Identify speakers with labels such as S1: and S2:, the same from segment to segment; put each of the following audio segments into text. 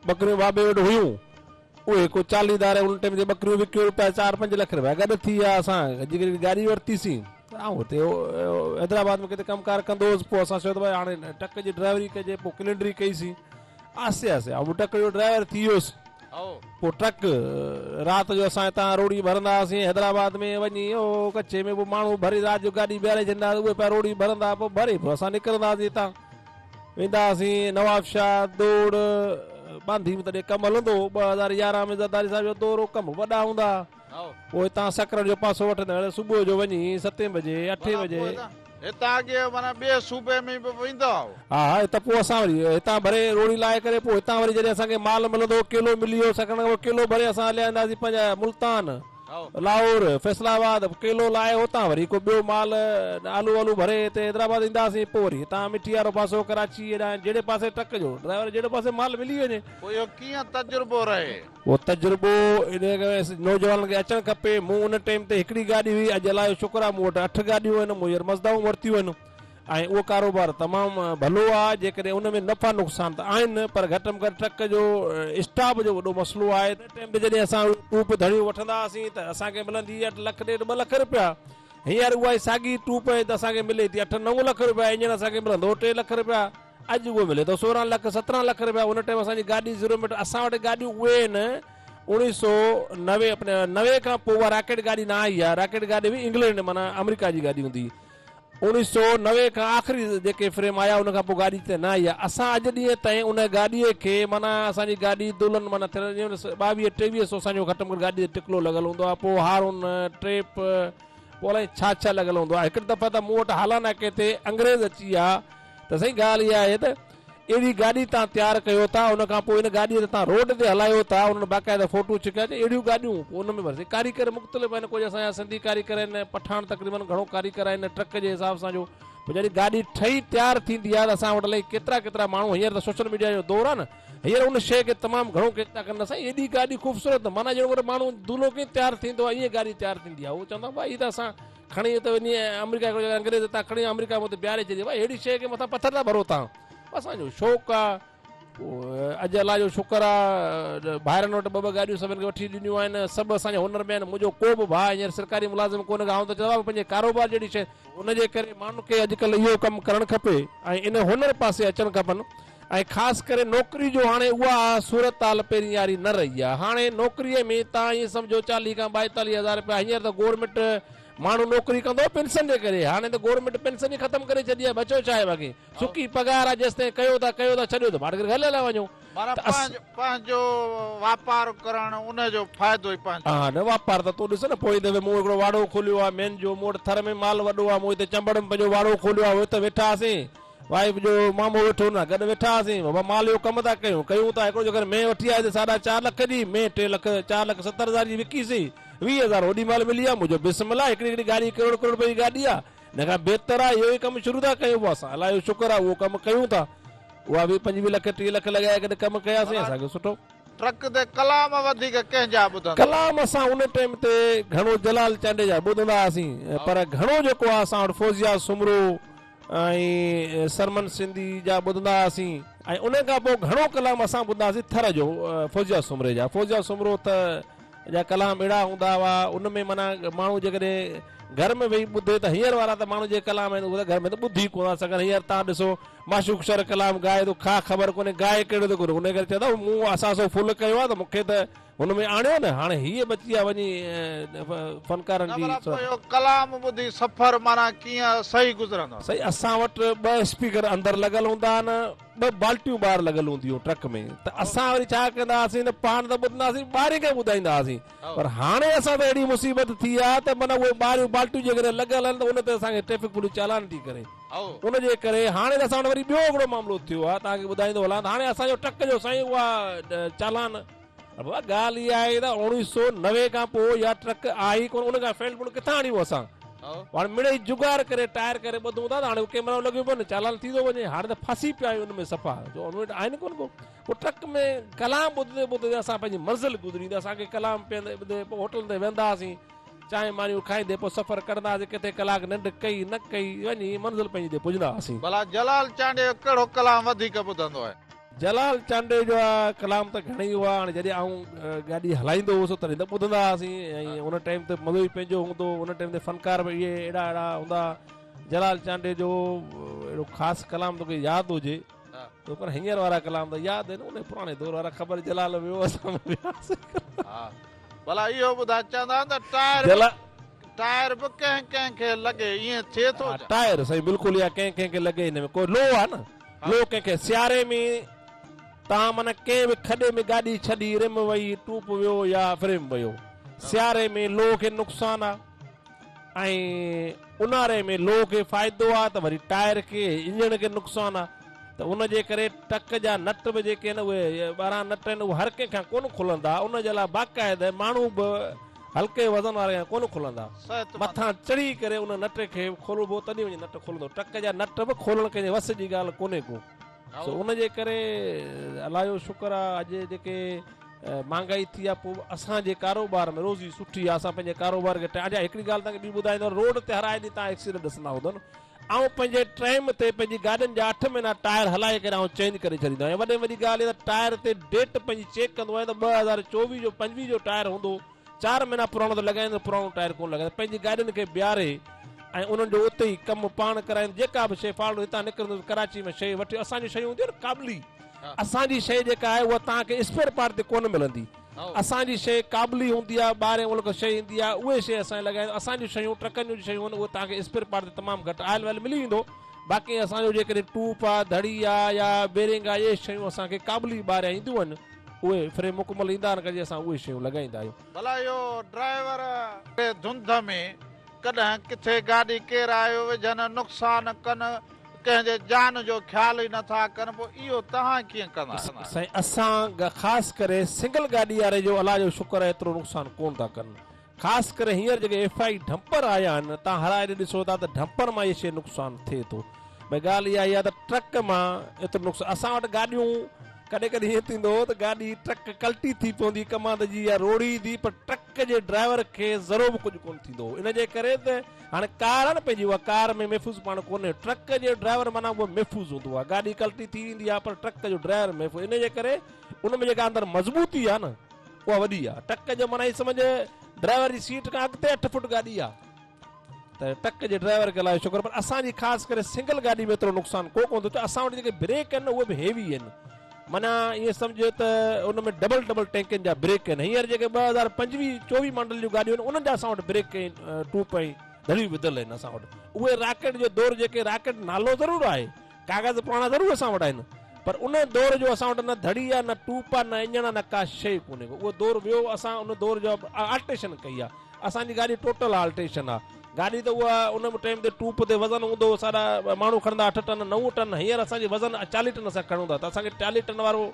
S1: ٻڪريون بابي وٽ هيون، اهي ڪو چاليهه ڌاري ان ٽيم تي ٻڪريون وڪيون روپيا چار پنج لک رپيا گڏ ٿي ويا، اسان جيڪڏهن گاڏي ورتيسين ته آئون هتي حيدرآباد ۾ ڪٿي ڪم ڪار ڪندو هوس، پوء اسان چيو ته ڀائي هاڻي ٽرڪ جي ڊرائيوري ڪجي، پوء ڪلينڊري ڪئيسين، آهستي آهستي آئون به ٽرڪ جو ڊرائيور ٿي ويس. پوء ٽرڪ رات جو اسان هتان روڙي ڀرندا هئاسين حيدرآباد ۾ وڃي او ڪچي ۾ پوء ماڻهو ڀري رات جو گاڏي بيهاري ڇڏيندا هئا اهي پيا روڙي ڀرندا پوء ڀري پوء اسان نڪرندا هئاسين هتان ويندا هئاسين نوابشاهه دوڙ ٻانڌي ۾ تڏهن ڪم هلندو هو 2011 ۾ زرداري صاحب جو دور هو ڪم وڏا هوندا هئا پوء هتان سڪرنڊ جو پاسو وٺندا صبح جو وڃي ستين بجي اٺين بجي
S2: هتان اڳي معنيٰ ٻئي صوبي ۾ به ويندا هئو.
S1: ها ها ته پوء اسان وري هتان ڀري روڙي لاهي ڪري پوء هتان وري جڏهن اسان کي مال ملندو هو ڪيلو ملي ويو سڪرنڊ کان پوء ڪيلو ڀري اسان هليا ويندا هئاسين پنهنجا ملتان لاهور فيصل آباد ڪيلو لاهي هتان وري ڪو ٻيو مال آلو والو ڀري هتي حيدرآباد ايندا هئاسين پوء وري هتان مٺي وارو پاسو ڪراچي هيڏانهن جهڙي پاسي ٽرڪ جو ڊرائيور جهڙي پاسي مال ملي وڃي.
S2: پوء اهو ڪيئن تجربو رهي؟
S1: اهو تجربو ان ڪري نوجوانن کي اچڻ کپي. مون ان ٽيم تي هڪڙي گاڏي هئي، اڄ الله جو شڪر آهي مون وٽ اٺ گاڏيون آهن، مون هينئر مزدائون ورتيون آهن ۽ اهو ڪاروبار تمام ڀلو آهي، جيڪڏهن ان ۾ نفعا نقصان ته آهن پر گهٽ ۾ گهٽ ٽرڪ جو اسٽاپ جو وڏو مسئلو آهي. ان ٽيم تي جڏهن اسان اهي ٽوپ ڌڻيون وٺندا هئاسين ته اسان کي ملندي هئي اٺ لک ڏيڍ ٻه لک رپيا، هينئر اها ئي ساڳي ٽوپ اسان کي ملي ٿي اٺ نو لک رپيا، انجڻ اسان کي ملندو هو ٽي لک رپيا. اڄ اهو ملي ٿو 16 لک 17 لک رپيا ان ٽائيم اسان جي گاڏي زيرو ميٽر اسان وٽ گاڏيون اهي آهن اوڻيهه سو نوي اپني نوي کان پوء اها راڪيٽ گاڏي نه آئي آهي راڪيٽ گاڏي به انگلينڊ معنيٰ آمريڪا جي گاڏي هوندي هئي اوڻيهه سو نوي کان آخري جيڪي فريم آيا ان کان پوء گاڏي ته نه آئي آهي اسان اڄ ڏينهن تائين ان گاڏيء کي معنيٰ اسان جي گاڏي دولن معنيٰ ٿيل ٻاويهه ٽيويهه سو اسان جو گهٽ ۾ گهٽ گاڏي تي ٽڪلو لڳل هوندو آهي پوء هارن ٽيپ پوء الائي ڇا ڇا لڳل هوندو آهي هڪ دفعا ته مون وٽ هالا ناڪي تي انگريز اچي ويا ته سائين ڳالهه اها آهي ته اهڙي گاڏي توهان تيار ڪيو ٿا ان کان پوء ان گاڏيء تي توهان روڊ تي هلايو ٿا انهن باقاعده فوٽو ڇڪيا چي اهڙيون گاڏيون پوء ان ۾ وري ڪاريگر مختلف آهن ڪجهه اسان جا سنڌي ڪاريگر آهن پٺاڻ تقريبن گهڻو ڪاريگر آهن ٽرڪ جي حساب سان جو پوء جڏهن گاڏي ٺهي تيار ٿيندي آهي ته اسان وٽ الائي ڪيترا ڪيترا ماڻهو هينئر ته سوشل ميڊيا جو دور آهي نه هينئر ان شيء کي تمام گهڻو ڪي ٿا ڪن سائين ايڏي گاڏي خوبصورت معنيٰ جهڙو ماڻهو دولهو ڪيئن تيار ٿيندو آهي ائين گاڏي تيار ٿيندي آهي هو چوندا ڀائي هي ته اسان کڻي اتي وڃي آمريڪا هڪڙو جڳهه انگريز اتان کڻي آمريڪا ۾ اتي بيهاري ڇڏي ڀائي اهڙي شيء کي مٿان پٿر ٿا ڀرو تان اسان جو شوق آ اڄ الله جو شڪر آ ڀائرن وٽ ٻه ٻه گاڏيون سڀن کي وٺي ڏنيون آهن سڀ اسان جا هنر ۾ آهن منهنجو ڪو به ڀاء هينئر سرڪاري ملازم ڪونهي آئون ته چوان پنهنجي ڪاروبار جهڙي شيء ان جي ڪري ماڻهن کي اڄڪلهه اهو ڪم ڪرڻ کپي ۽ ان هنر پاسي اچڻ کپن ۽ خاص ڪري نوڪري جو هاڻي اها صورتحال پهرين واري نه رهي آهي هاڻي نوڪري ۾ توهان ائين سمجهو چاليهه کان ٻائيتاليهه هزار رپيا هينئر ته گورنمينٽ ماڻهو نوڪري ڪندو هو پينشن جي ڪري هاڻي ته گورنمينٽ پينشن ئي ختم ڪري ڇڏي آهي بچيو ڇا آهي باقي سڪي پگهار آهي جيستائين ڪيو ٿا ڪيو ٿا ڇڏيو ته ماٺ ڪري گهر هليا وڃو
S2: معنيٰ پنهنجو واپار ڪرڻ ان جو فائدو ئي پنهنجو.
S1: ها نه واپار ته تون ڏس نه پوئين دفعي مون هڪڙو واڙو کوليو آهي مين جو مون وٽ ٿر ۾ مال وڏو آهي مون هتي چمبڙ ۾ پنهنجو واڙو کوليو آهي هتي ويٺا هئاسين وائيف جو مامو ويٺو هن سان گڏ ويٺا هئاسين بابا مال جو ڪم ٿا ڪيون ڪيون ٿا هڪڙو جيڪر مينهن وٺي آياسين ساڍا چار لک جي مينهن ٽي لک چار لک ستر هزار جي وڪي سين 20 هزار اوڏي مهل ملي ويا منهنجو بسم الله هڪڙي هڪڙي گاڏي ڪروڙ ڪروڙ رپئي جي گاڏي آ ان کان بهتر آ اهو ئي ڪم شروع ٿا ڪيون پوء اسان الله جو شڪر آ اهو ڪم ڪيون ٿا اها به 25 لک 30 لک لڳائي گڏ ڪم ڪياسين اسان کي سٺو.
S2: ٽرڪ تي ڪلام وڌيڪ ڪنهن جا ٻڌندو؟
S1: ڪلام اسان ان ٽيم تي گهڻو جلال چانڊيي جا ٻڌندا هئاسين پر گهڻو جيڪو آ اسان وٽ فوزيا سومرو ۽ سرمن سنڌي جا ٻڌندا هئاسين ۽ ان کان پوء گهڻو ڪلام اسان ٻڌندا هئاسين ٿر جو فوزيا سومري جا فوزيا سومرو ته جا ڪلام اهڙا هوندا هئا ان ۾ معنيٰ ماڻهو جيڪڏهن گهر ۾ ويهي ٻڌي ته هينئر وارا ته ماڻهو جيڪي ڪلام آهن اهي ته گهر ۾ ته ٻڌي ڪونه ٿا سگهن هينئر تان ڏسو معشوق شر ڪلام ڳائي ٿو کا خبر ڪونهي ڳائي ڪهڙو ٿو ان ڪري چوندا مون اثاثو فل ڪيو آهي ته مون کي ته هن ۾ آڻيو نه هاڻي هيء بچي آ وڃي فنڪارن
S2: جي. نه ڀلا پوء اهو ڪلام ٻڌي سفر معنيٰ ڪيئن صحيح گذرندو.
S1: سائين اسان وٽ ٻه اسپيڪر اندر لڳل هوندا آهن ٻه بالٽيون ٻاهر لڳل هونديون ٽرڪ ۾ ته اسان وري ڇا ڪندا هئاسين ته پاڻ ته ٻڌندا هئاسين ٻارين کي ٻڌائيندا هئاسين پر هاڻي اسان ته اهڙي مصيبت ٿي آ ته معنيٰ اهي ٻاريون بالٽيون جيڪڏهن لڳل آهن ته ان تي اسان کي ٽريفڪ پوليس چالان ٿي ڪري ان جي ڪري هاڻي ته اسان وٽ وري ٻيو هڪڙو معاملو ٿيو آ توهان کي ٻڌائيندو هلان ته هاڻي اسان جو ٽرڪ جو سائين اها چالان بابا ڳالهه اها آهي ته 1990 کان پوء اها ٽرڪ آئي ئي ڪونه ان کان فيلٽ بورڊ ڪٿان آڻيون اسان هاڻي مڙئي جگاڙ ڪري ٽائر ڪري ٻڌون ٿا ته هاڻي ڪيمرائون لڳيون پيون چالان ٿي ٿو وڃي هاڻي ته ڦاسي پيا آهيون ان ۾ صفا جو ان وٽ آهن ڪونه ڪو پوء ٽرڪ ۾ ڪلام ٻڌندي ٻڌندي اسان پنهنجي منزل گذريندي اسان کي ڪلام پيندي ٻڌي پوء هوٽلن تي ويهندا هئاسين چانهه مانيون کائيندي پوء سفر ڪڍندا هئاسين ڪٿي ڪلاڪ ننڊ ڪئي نه ڪئي وڃي منزل پنهنجي تي پڄندا هئاسين.
S2: ڀلا جلال چانڊيو ڪهڙو ڪلام وڌيڪ ٻڌندو آهي؟
S1: جلال چانڊيي جا ڪلام ته گهڻئي هئا هاڻي جڏهن آئون گاڏي هلائيندو هوس تڏهن ته ٻڌندا هئاسين ۽ ان ٽائيم تي مزو ئي پنهنجو هوندو هو ان ٽائيم تي فنڪار به اهي اهڙا اهڙا هوندا جلال چانڊيي جو اهڙو خاص ڪلام توکي ياد هجي ته پر هينئر وارا ڪلام ته ياد آهن ان پراڻي دور وارا خبر جلال ويو اسان به وياسين.
S2: ها ڀلا اهو ٻڌاء چوندا آهن ته ٽائر ٽائر به ڪنهن ڪنهن کي لڳي ائين ٿئي ٿو ڇا؟
S1: ٽائر سائين بلڪل اها ڪنهن ڪنهن کي لڳي هن ۾ ڪو لوهه آهي نه لوهه ڪنهن کي سياري ۾ تان معنيٰ ڪنهن به کڏي ۾ گاڏي ڇڏي رم وئي ٽوپ ويو يا فريم ويو سياري ۾ لوهه کي نقصان آ ۽ اونهاري ۾ لوهه کي فائدو آ ته وري ٽائر کي انجڻ کي نقصان آ ته ان جي ڪري ٽرڪ جا نٽ به جيڪي آهن اهي 12 نٽ آهن اهي هر ڪنهن کان ڪونه کلندا ان جي لاء باقاعده ماڻهو به هلڪي وزن واري کان ڪونه کلندا مٿان چڙهي ڪري ان نٽ کي کولبو تڏهن وڃي نٽ کلندو ٽرڪ جا نٽ به کولڻ ڪنهن جي وس جي ڳالهه ڪونهي ڪو سو ان جي ڪري الله جو شڪر آ اڄ جيڪي مهانگائي ٿي آ پوء به اسان جي ڪاروبار ۾ روزي سٺي آ اسان پنهنجي ڪاروبار کي اڇا هڪڙي ڳالهه توهان کي ٻي ٻڌائيندو روڊ تي هر آئي ڏينهن توهان ايڪسيڊنٽ ڏسندا هوندؤ نه آئون پنهنجي ٽائيم تي پنهنجي گاڏين جا اٺ مهينا ٽائر هلائي ڪري آئون چينج ڪري ڇڏيندو آهيان وڏي ۾ وڏي ڳالهه اها ته ٽائر تي ڊيٽ پنهنجي چيڪ ڪندو آهيان ته 2024 جو 25 جو ٽائر هوندو چار مهينا پراڻو ته لڳائيندو پراڻو ٽائر ڪونه لڳائيندو پنهنجي گاڏين کي بيهاري ۽ انهن جو اتي ئي ڪم پاڻ ڪرائيندو جيڪا به شيء فالٽ هتان نڪرندو ڪراچي ۾ شيء وٺي اسان جون شيون هونديون آهن ڪابلي اسان جي شيء جيڪا آهي اها توهان کي اسپيئر پارٽ تي ڪونه ملندي اسان جي شيء ڪابلي هوندي آهي ٻاهرين ملڪ شيء ايندي آهي اهي شيء اسان لڳائيندو اسان جون شيون ٽرڪن جون شيون آهن اهي توهان کي اسپيئر پارٽ تي تمام گهٽ آئل وائل ملي ويندو باقي اسان جو جيڪڏهن ٽوپ آهي ڌڙي آهي يا بيرنگ آهي اهي شيون اسان کي ڪابلي ٻاهريان اينديون آهن اهي فريم مڪمل ايندا آهن ڪجي اسان اهي شيون لڳائيندا آهيون.
S2: ڀلا اهو ڊرائيور ڌنڌ ۾ ڪڏهن ڪٿي گاڏي ڪيرايو وجهن، نقصان ڪن، ڪنهن جي جان جو خيال ئي نٿا ڪن، پوء اهو توهان ڪيئن ڪندا؟
S1: سائين اسان خاص ڪري سنگل گاڏي واري جو الله جو شڪر آهي ايترو نقصان ڪون ٿا ڪن خاص ڪري هينئر جيڪي ايف I dumper آيا آهن تان هر آئي ڏسو ٿا ته ڊمپر مان اهي شي نقصان ٿئي ٿو ڀئي ڳالهه اها آهي ته ٽرڪ مان ايترو نقصان اسان وٽ گاڏيون ڪڏهن ڪڏهن ائين ٿيندو هو ته گاڏي ٽرڪ ڪلٽي ٿي پوندي ڪماند جي يا روڙي ايندي پر ٽرڪ جي ڊرائيور کي ذرو به ڪجهه ڪونه ٿيندو هو ان جي ڪري ته هاڻي ڪار آهي نه پنهنجي اها ڪار ۾ محفوظ پاڻ ڪونهي ٽرڪ جي ڊرائيور معنيٰ اهو محفوظ هوندو آهي گاڏي ڪلٽي ٿي ويندي آهي پر ٽرڪ جو ڊرائيور محفوظ ان جي ڪري ان ۾ جيڪا اندر مضبوطي آهي نه اها وڏي آهي ٽرڪ جو معنيٰ هي سمجهه ڊرائيور جي سيٽ کان اڳتي 8 فوٽ گاڏي آهي ته ٽرڪ جي ڊرائيور کي الله جو شڪر پر اسان جي خاص ڪري سنگل گاڏي ۾ ايترو نقصان ڪو ڪونه ٿو ٿئي اسان وٽ جيڪي بريڪ آهن نه اهي به هيوي آهن معنيٰ ائين سمجهو ته ان ۾ ڊبل ڊبل ٽينڪن جا بريڪ آهن هينئر جيڪي 2025 24 ماڊل جون گاڏيون آهن انهن جا اسان وٽ بريڪ ۽ ٽوپ ۽ ڌڙيون وڌل آهن اسان وٽ اهي راڪيٽ جو دور جيڪي راڪيٽ نالو ضرور آهي ڪاغذ پراڻا ضرور اسان وٽ آهن پر ان دور جو اسان وٽ نه ڌڙي آهي نه ٽوپ آهي نه انجڻ آهي نه ڪا شيء ڪونهي ڪو اهو دور ويو اسان ان دور جو آلٽريشن ڪئي آهي اسان جي گاڏي ٽوٽل آلٽريشن آ گاڏي ته اها ان ٽائيم تي ٽوپ تي وزن هوندو هو ساڍا ماڻهو کڻندا اٺ ٽن نو ٽن هينئر اسان جي وزن 40 ٽن اسان کڻون ٿا ته اسان کي 40 ٽن وارو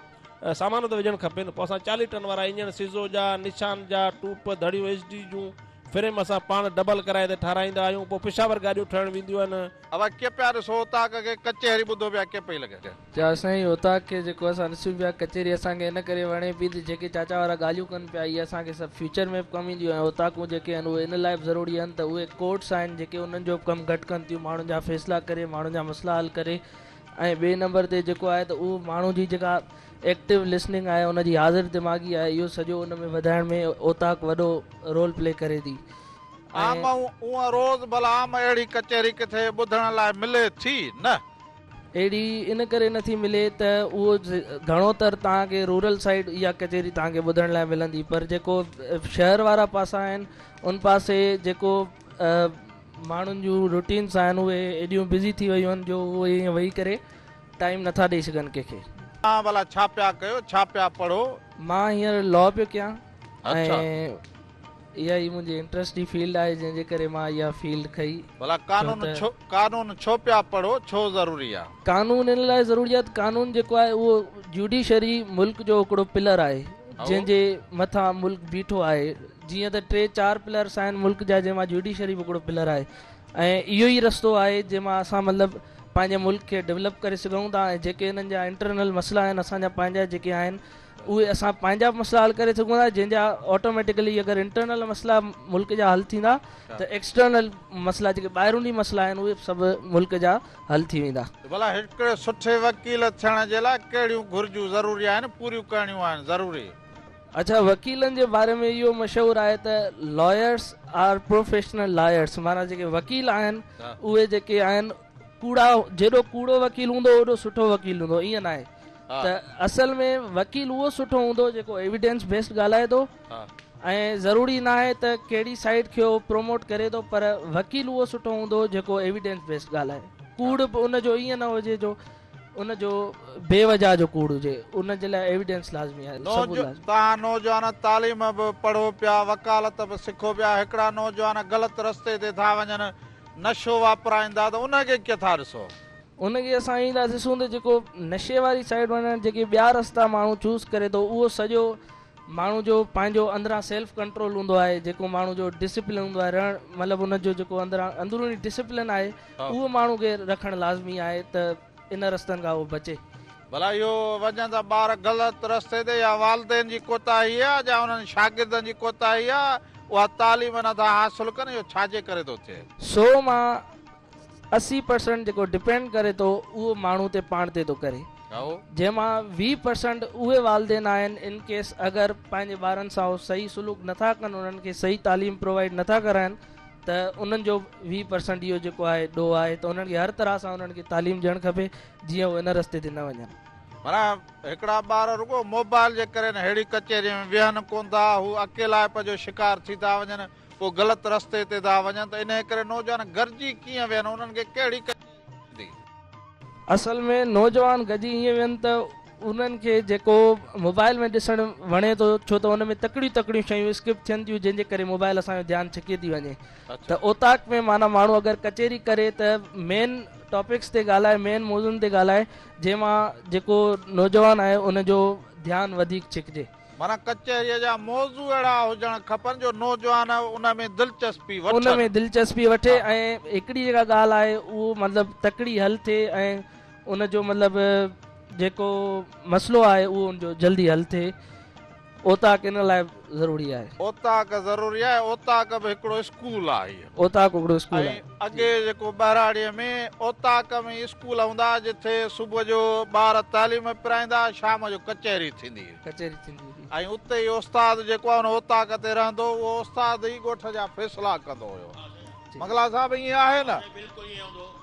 S1: سامان ته وجهڻ کپي نه پوء اسان 40 ٽن وارا انجڻ سيزو جا نشان جا ٽوپ ڌڙيون ايس ڊي جون فريم اسان پاڻ ڊبل ڪرائي تي ٺاراهيندا آهيون پوء پشاور گاڏيون ٺهڻ وينديون آهن.
S2: ابا ڪي پيا ڏسو اوطاق کي ڪچهري ٻڌو پيا ڪي پئي لڳي.
S3: چا سائين اوطاق کي جيڪو اسان ڏسون پيا ڪچهري اسان کي ان ڪري وڻي پئي ته جيڪي چاچا وارا ڳالهيون ڪن پيا اهي اسان کي سڀ فيوچر ۾ به ڪم اينديون ۽ اوطاقون جيڪي آهن اهي ان لاء به ضروري آهن ته اهي ڪورٽس آهن جيڪي انهن جو به ڪم گهٽ ڪن ٿيون ماڻهن جا فيصلا ڪري ماڻهن جا مسئلا حل ڪري ۽ ٻئي نمبر تي جيڪو آهي ته اهو ماڻهو جي جيڪا ايڪٽو لسننگ آهي ان جي حاضر دماغي آهي اهو سڄو ان ۾ وڌائڻ ۾ اوطاق وڏو رول پلي ڪري ٿي.
S2: عام هونء روز ڀلا عام اهڙي ڪچهري ڪٿي ٻڌڻ لاء ملي ٿي؟ نه.
S3: اهڙي ان ڪري نه ٿي ملي ته اهو گهڻو تر توهان کي رورل سائيڊ اها ڪچهري توهان کي ٻڌڻ لاء ملندي پر جيڪو شهر وارا پاسا آهن ان پاسي جيڪو ماڻهن جون روٽينس آهن اهي ايڏيون بزي ٿي ويون آهن جو اهي ائين ويهي ڪري ٽائيم نٿا ڏئي سگهن ڪنهن کي.
S2: توهان ڀلا ڇا پيا ڪيو ڇا پيا پڙهو؟
S3: مان هينئر لا پيو ڪيان ۽ اها ئي منهنجي انٽرسٽ جي فيلڊ آهي جنهن جي ڪري مان اها فيلڊ کنئي.
S2: ڀلا قانون ڇو قانون ڇو پيا پڙهو ڇو ضروري آ؟
S3: قانون ان لاء ضروري آ ته قانون جيڪو آهي اهو جوڊيشري ملڪ جو هڪڙو پلر آهي جنهن جي مٿان ملڪ بيٺو آهي جيئن ته ٽي چار پلرس آهن ملڪ جا جنهن مان جوڊيشري به هڪڙو پلر آهي ۽ اهو ئي رستو آهي جنهن مان اسان مطلب پنهنجي ملڪ کي ڊولپ ڪري سگهون ٿا ۽ جيڪي انهن جا انٽرنل مسئلا آهن اسان جا پنهنجا جيڪي آهن اهي اسان پنهنجا به مسئلا حل ڪري سگهون ٿا جنهن جا آٽوميٽيڪلي اگر انٽرنل مسئلا ملڪ جا حل ٿيندا ته ايڪسٽرنل مسئلا جيڪي ٻاهروني مسئلا آهن اهي به سڀ ملڪ جا حل ٿي ويندا.
S2: ته ڀلا هڪڙي سٺي وڪيل ٿيڻ جي لاء ڪهڙيون گهرجون ضروري آهن پوريون ڪرڻيون آهن ضروري؟
S3: اڇا وڪيلن جي باري ۾ اهو مشهور آهي ته لائرس آر پروفيشنل لائرس معنيٰ جيڪي وڪيل آهن اهي جيڪي آهن ڪوڙا جيڏو ڪوڙو وڪيل هوندو اوڏو سٺو وڪيل هوندو ائين ناهي ته اصل ۾ وڪيل اهو سٺو هوندو جيڪو ايويڊنس بيسڊ ڳالهائي ٿو ۽ ضروري ناهي ته ڪهڙي سائيڊ کي هو پروموٽ ڪري ٿو پر وڪيل اهو سٺو هوندو جيڪو ايويڊنس بيسڊ ڳالهائي ڪوڙ به ان جو ائين نه هجي جو ان جو بي وجه جو ڪوڙ هجي ان جي لاء ايويڊنس لازمي آهي ثبوت لازمي.
S2: توهان نوجوان تعليم به پڙهو پيا وڪالت به سکو پيا هڪڙا نوجوان غلط رستي تي ٿا وڃن نشو واپرائين ٿا ته ان کي ڪيئن ٿا ڏسو؟
S3: ان کي اسان ائين ٿا ڏسون ته جيڪو نشي واري سائيڊ وڃڻ جيڪي ٻيا رستا ماڻهو چوز ڪري ٿو اهو سڄو ماڻهو جو پنهنجو اندران سيلف ڪنٽرول هوندو آهي جيڪو ماڻهو جو ڊسپلن هوندو آهي رهڻ مطلب ان جو جيڪو اندران اندروني ڊسپلن آهي اهو ماڻهو کي رکڻ لازمي آهي ته ان رستن کان اهو بچي.
S2: ڀلا اهو وڃن ٿا ٻار غلط رستي تي يا والدين جي ڪوتاهي آ يا انهن شاگردن جي ڪوتاهي آ اها تعليم نه ٿا حاصل ڪن اهو ڇا جي ڪري ٿو ٿئي؟
S3: سو مان 80% جيڪو ڊپينڊ ڪري ٿو اهو ماڻهو تي پاڻ تي ٿو ڪري جنهن مان 20% اهي والدين آهن ان ڪيس اگر پنهنجي ٻارن سان هو صحيح سلوڪ نٿا ڪن انهن کي صحيح تعليم پرووائيڊ نٿا ڪرائن ته انهن جو 20% اهو جيڪو آهي ڏوهه آهي ته انهن کي هر طرح سان انهن کي تعليم ڏيڻ کپي جيئن هو ان رستي تي نه وڃن.
S2: معنيٰ هڪڙا ٻار رڳو موبائل جي ڪري نه ههڙي ڪچهري ۾ ويهن ڪونه ٿا هو اڪيلائپ جو شڪار ٿي ٿا وڃن پوء غلط رستي تي ٿا وڃن ته انهيء ڪري نوجوان گڏجي ڪيئن ويهن انهن کي ڪهڙي ڪچهري ٿيندي.
S3: اصل ۾ نوجوان گڏجي ائين ويهن ته انهن کي جيڪو موبائل ۾ ڏسڻ وڻي ٿو ڇو ته ان ۾ تڪڙيون تڪڙيون شيون اسڪپ ٿين ٿيون جنهن جي ڪري موبائل اسان جو ڌيان ڇڪي ٿي وڃي ته اوطاق ۾ معنيٰ ماڻهو اگر ڪچهري ڪري ته مين ٽاپڪس تي ڳالهائي مين موضوعن تي ڳالهائي جنهن مان جيڪو نوجوان آهي ان جو ڌيان وڌيڪ ڇڪجي.
S2: معنيٰ ڪچهريء جا موضوع اهڙا هجڻ کپن جو نوجوان ان ۾ دلچسپي
S3: وٺن. ان ۾ دلچسپي وٺي ۽ هڪڙي جيڪا ڳالهه آهي اهو مطلب تڪڙي حل ٿئي ۽ ان جو مطلب جيڪو مسئلو آهي اهو ان جو جلدي حل ٿئي. اوطاق ان لاء ضروري آهي.
S2: اوطاق ضروري آهي. اوطاق به هڪڙو اسڪول آهي.
S3: اوطاق هڪڙو اسڪول آهي.
S2: ۽ اڳي جيڪو ٻهراڙيء ۾ اوطاق ۾ اسڪول هوندا ها جتي صبح جو ٻار تعليم پرائيندا ها شام جو ڪچهري ٿيندي هئي.
S3: ڪچهري ٿيندي هئي.
S2: ۽ اتي ئي استاد جيڪو آهي ان اوطاق تي رهندو هو اهو استاد ئي ڳوٺ جا فيصلا ڪندو هيو. منگلا صاحب ائين آهي نه؟
S1: بلڪل ائين هوندو هو.